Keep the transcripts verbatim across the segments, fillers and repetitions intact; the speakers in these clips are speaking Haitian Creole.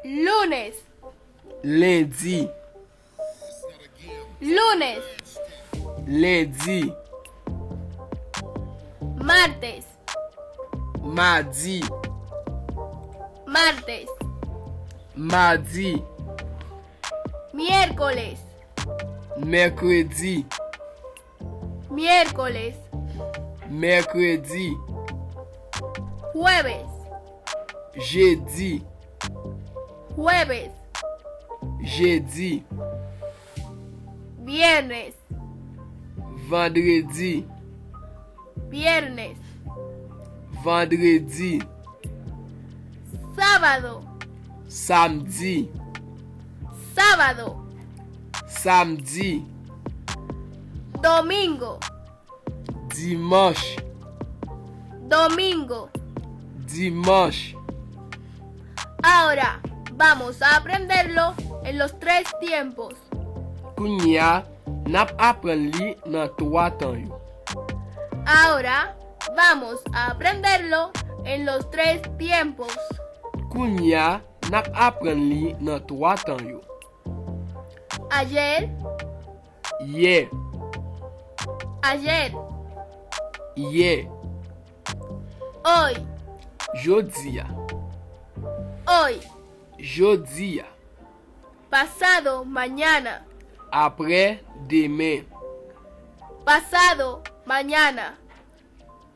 Lunes, Lendi. Lunes, Lendi. Martes, Madi. Martes, Madi. Miércoles, Mèkredi. Miércoles, Mèkredi. Jueves, Jedi. Jueves, Jedi. Viernes, Vandredi. Viernes, Vandredi. Sábado, Samdi. Sábado, Samdi. Domingo, Dimanch. Domingo, Dimanch. Ahora vamos a aprenderlo en los tres tiempos. Kounye a, n ap aprann li nan twa tan yo. Ahora vamos a aprenderlo en los tres tiempos. Kounye a, n ap aprann li nan twa tan yo. Ayer, Yè. Ayer, Yè. Hoy, Jodi a. Hoy, Jodi a. Pasado mañana. Aprè demen. Pasado mañana.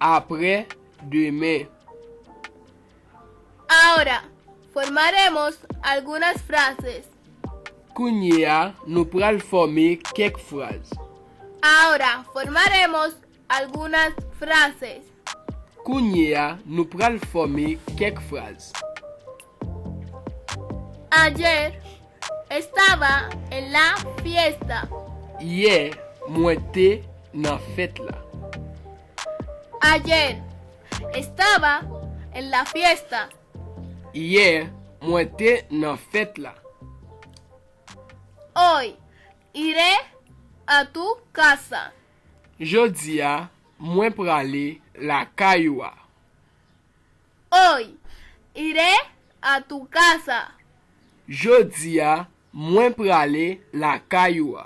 Aprè demen. Ahora formaremos algunas frases. Kounye a, nou pral fòme kèk fraz. Ahora formaremos algunas frases. Kounye a, nou pral fòme kèk fraz. Ayer estaba en la fiesta. Yè, mwen te nan fèt la. Ayer estaba en la fiesta. Yè, mwen te nan fèt la. Hoy iré a tu casa. Jodi a, mwen prale lakay ou a. Hoy iré a tu casa. Jodi a, mwen prale lakay ou a.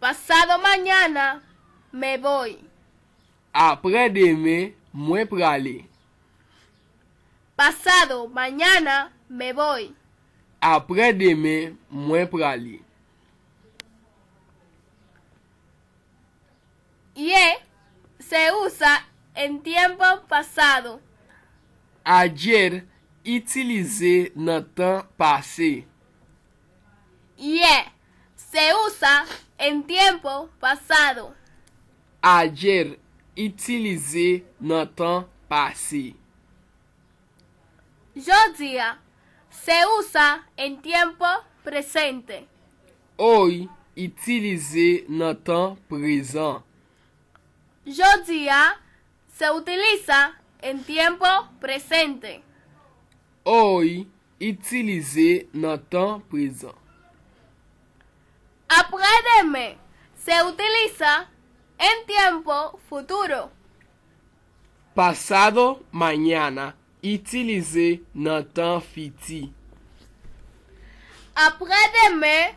Pasado mañana me voy. Aprè demen, mwen prale. Pasado mañana me voy. Aprè demen, mwen prale. Yè se usa en tiempo pasado. Ayer itilize nan tan pase. Yè se usa en tiempo pasado. Ayer itilize nan tan pase. Jodi a se usa en tiempo presente. Hoy itilize nan tan prezan. Jodi a se utiliza en tiempo presente. Hoy itilize nan tan prezan. Aprè demen se utiliza en tiempo futuro. Pasado mañana itilize nan tan fiti. Aprè demen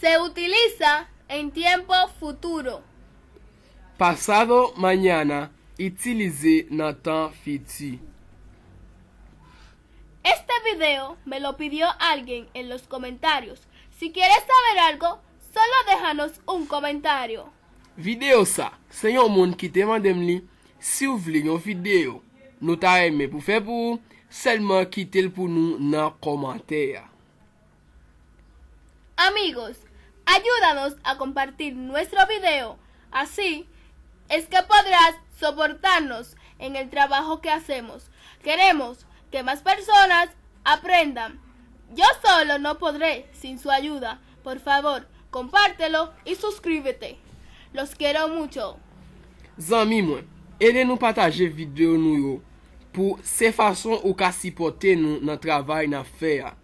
se utiliza en tiempo futuro. Pasado mañana itilize nan tan fiti. Este video me lo pidió alguien en los comentarios. Si quieres saber algo, solo déjanos un comentario. Videyo sa, se yon moun ki te mande m li. Si w vle yon videyo nou ta renmen pou fè pou ou, sèlman kite l pou nou nan kòmantè a. Amigos, ayúdanos a compartir nuestro video. Así es que podrás soportarnos en el trabajo que hacemos. Queremos que más personas aprendan. Yo solo no podré sin su ayuda. Por favor, compártelo y suscríbete. Los quiero mucho. Zanmi mwen, ede nou pataje videyo nou yo pou se fason ou ka sipòte nou nan travay n ap fè a.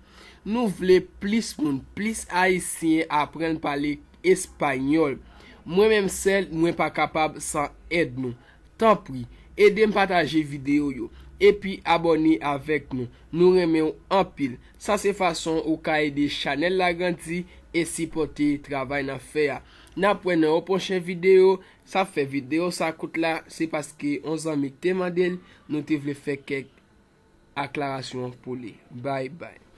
Nou vle plis moun, plis Ayisyen aprann pale espanyòl. Mwen menm sèl, mwen pa kapab san èd nou. Tanpri, ede m pataje videyo yo. epi abòne avèk nou. Nou renmen w anpil. Sa se fason ou ka ede chanèl la grandi e sipòte travay n ap fè a. N ap wè nan yon pwochen videyo. Sa fè videyo sa kout la, se paske yon zanmi te mande l, nou te vle fè kèk aklarasyon pou li. Bye bye.